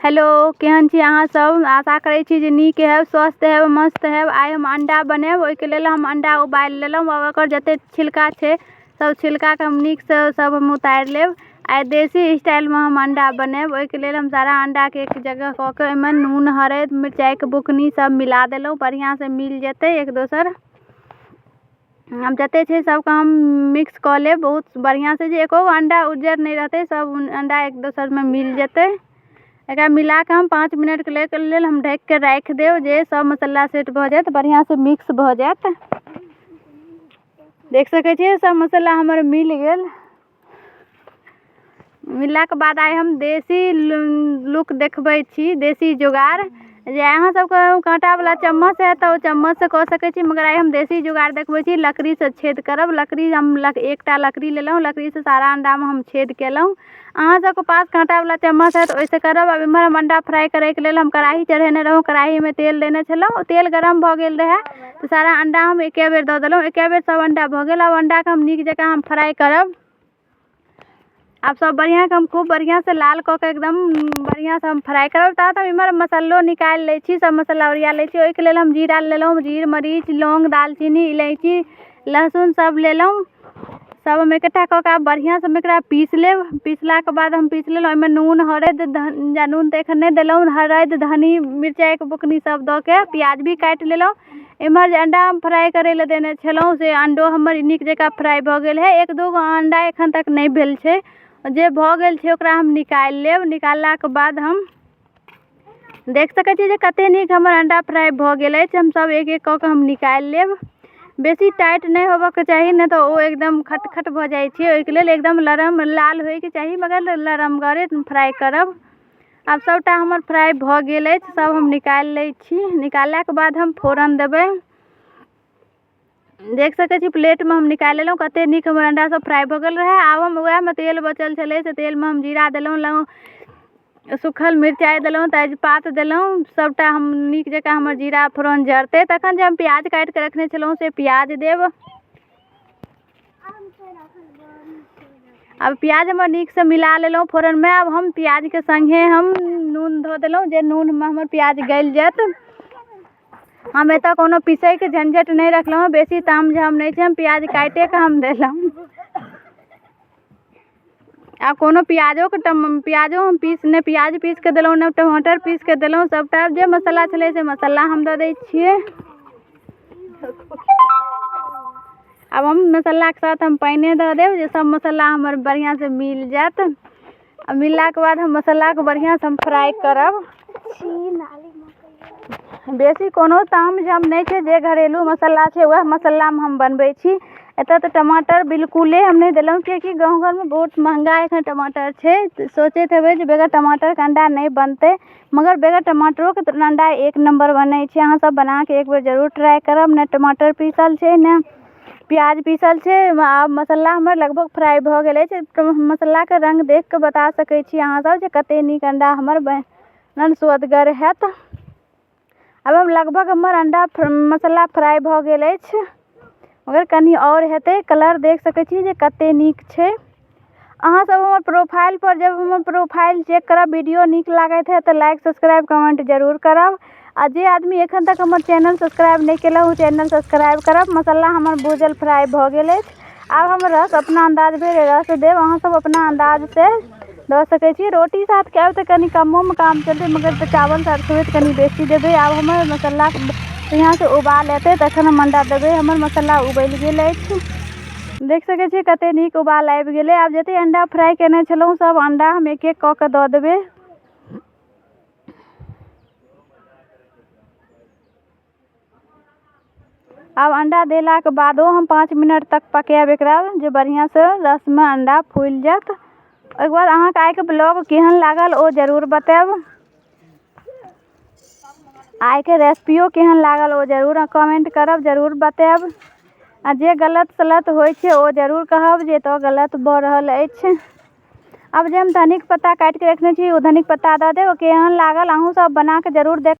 Hello, केहन छी अहाँ सब? आशा करै छी जे नीक हैब, स्वस्थ हैब, मस्त हैब। आइ हम अंडा बनायब, ओहिके लेल हम अंडा उबालि लेलहुँ। आब ओकर जतेक छिलका छै सब छिलकाके हम नीकसँ सब हम उतारि लेब। आइ देसी स्टाइलमे हम अंडा बनायब, ओहिके लेल हम सारा अंडाके एक जगह कऽ के ओहिमे नून, हरदि, मिरचाइके बुकनी सब मिला देलहुँ। बढ़िआँसँ मिल जेतै एक दोसर। हम जतेक छै सबके हम मिक्स कऽ लेब बहुत बढ़िआँसँ, जे एको गो अंडा उज्जर नहि रहतै, सब अंडा एक दोसरमे मिल जेतै। एकरा मिलाकऽ हम 5 मिनटके लेल हम ढकिके राखि देब, जे सब मसाला सेट भऽ जायत, बढ़िआँसँ मिक्स भऽ जायत। देख सकै छियै सब मसाला हमर मिल गेल। मिललाके बाद आइ हम देसी लुक देखबै छी, देसी जोगाड़। जे अहाँ सबके काँटावला चम्मच है तऽ ओ चम्मचसँ कऽ सकै छी, मगर आइ हम देसी जोगाड़ देखबै छी। लकड़ीसँ छेद करब। लकड़ी हम एकटा लकड़ी लेलहुँ, लकड़ीसँ सारा अंडामे हम छेद केलहुँ। अहाँ सबके पास काँटावला चम्मच है तऽ ओहिसँ करब। आब एम्हर हम अंडा फ्राइ करैके लेल हम कड़ाही चढ़ेने रहौँ, कड़ाहीमे तेल देने छलहुँ, तेल गरम भऽ गेल रहै तऽ सारा अंडा हम एके बेर दऽ देलहुँ। एके बेर सब अंडा भऽ गेल। आब अंडाके हम नीक जकाँ हम फ्राइ करब। आब सब बढ़िआँके हम खूब बढ़िआँसँ लाल कऽ के एकदम बढ़िआँसँ हम फ्राइ करब। ता तक एम्हर मसल्लो निकालि लै छी, सब मसल्ला ओरिया लै छी। ओहिके लेल हम जीरा लेलहुँ, जीर, मरीच, लौङ्ग, दालचीनी, इलायची, लहसुन सब लेलहुँ। सब हम इकट्ठा कऽ के आब बढ़िआँसँ हम एकरा पीस लेब। पीसलाके बाद हम पीस लेलहुँ, ओहिमे नून, हरदि, धन, नून तऽ एखन नहि देलहुँ, हरदि, धनी, मिरचाइके बुकनी सब दऽ के प्याज भी काटि लेलहुँ। एम्हर जे अंडा हम फ्राइ करै लए देने छलहुँ से अंडो हमर नीक जकाँ फ्राइ भऽ गेल है। एक दू गो अंडा एखन तक नहि भेल छै, जे भऽ गेल छै ओकरा हम निकालि लेब। निकाललाके बाद हम देख सकै छी जे कते नीक हमर अंडा फ्राइ भऽ गेल अछि। हम सब एक एक कऽ के हम निकालि लेब। बेसी टाइट नहि होबऽके चाही, नहि तऽ ओ एकदम खटखट भऽ जाइ छै। ओहिके लेल एकदम लरम लाल होइके चाही, मगर लरमगरे फ्राइ करब। आब सबटा हमर फ्राइ भऽ गेल अछि, सब हम निकालि लै छी। निकाललाके बाद हम फोरन देबै। देख सकै छी प्लेटमे हम निकालि लेलहुँ, कते नीक हमर अंडा सब फ्राइ भऽ गेल रहै। आब हम वएहमे तेल बचल छलै से तेलमे हम जीरा देलहुँ, लौङ्ग, सुखल मिरचाइ देलहुँ, तेजपात देलहुँ। सबटा हम नीक जकाँ हमर जीरा फोरन जरतै तखन जे हम प्याज काटिके रखने छलहुँ से प्याज देब। आब प्याज हमर नीकसँ मिला लेलहुँ फोरनमे। आब हम प्याजके सङ्गे हम नून धऽ देलहुँ, जे नूनमे हमर प्याज गलि जायत। हम एतऽ कोनो पीसैके झंझट नहि रखलहुँ, बेसी ताम झाम नहि छै, हम प्याज काटिके हम देलहुँ। आब कोनो प्याजोके प्याजो हम पीस नहि प्याज पीसके देलहुँ, नहि टमाटर पीसके देलहुँ। सबटा जे मसाला छलै से मसाला हम दऽ दै छियै। आब हम मसालाके साथ हम पानिए दऽ देब, जे सब मसाला हमर बढ़िआँसँ मिल जायत। आ मिललाके बाद हम मसालाके बढ़िआँसँ हम फ्राइ करब। बेसी कोनो ताम झाम नहि छै, जे घरेलू मसाला छै वएह मसालामे हम बनबै छी। एतऽ तऽ टमाटर बिल्कुले हम नहि देलहुँ, किएकि गाँव घरमे बहुत महँगा एखन टमाटर छै। सोचैत हेबै जे बगैर टमाटरके अंडा नहि बनतै, मगर बगैर टमाटरोके अंडा एक नम्बर बनै छै। अहाँ सब बनाके एक बेर जरूर ट्राइ करब। नहि टमाटर पीसल छै, नहि प्याज पीसल छै। आब मसाला हमर लगभग फ्राइ भऽ गेल अछि। मसालाके रङ्ग देखिकऽ बता सकै छी अहाँ सब जे कते नीक अंडा हमर बनल सुअदगर हैत। आब हम लगभग हमर अंडा मसाला फ्राइ भऽ गेल अछि, मगर कनि आओर हेतै। कलर देख सकै छी जे कते नीक छै। अहाँ सब हमर प्रोफाइल पर जब हमर प्रोफाइल चेक करब, वीडियो नीक लागैत है तऽ लाइक, सब्सक्राइब, कमेंट जरूर करब। आ जे आदमी एखन तक हमर चैनल सब्सक्राइब नहि केलहुँ, ओ चैनल सब्सक्राइब करब। मसाला हमर भूजल फ्राइ भऽ गेल अछि। आब हम रस अपना अन्दाज भेल रस देब। अहाँ सब अपना अन्दाजसँ दऽ सकै छी। रोटी साथ खायब तऽ कनि कमोमे काम चलतै, मगर चावल साथ खेबै तऽ कनि बेसी देबै। आब हमर मसाला बढ़िआँसँ उबाल एतै तखन हम अंडा देबै। हमर मसाला उबलि गेल अछि, देख सकै छियै कते नीक उबाल आबि गेलै। आब जते अंडा फ्राइ केने छलहुँ सब अंडा हम एक एक कऽ के दऽ देबै। आब अंडा देलाके बादो हम 5 मिनट तक पकायब एकरा, जे बढ़िआँसँ रसमे अंडा फुलि जायत। ओहिके बाद अहाँके आइके ब्लॉग केहन लागल ओ जरूर बतायब। आइके रेसिपियो केहन लागल ओ जरूर कमेंट करब, जरूर बतायब। आ जे गलत सलत होइ छै ओ जरूर कहब जे एतऽ गलत भऽ रहल अछि। आब जे हम धनिक पत्ता काटिके रखने छी ओ धनिक पत्ता दऽ देब। केहन लागल अहूँ सब बनाके जरूर देख।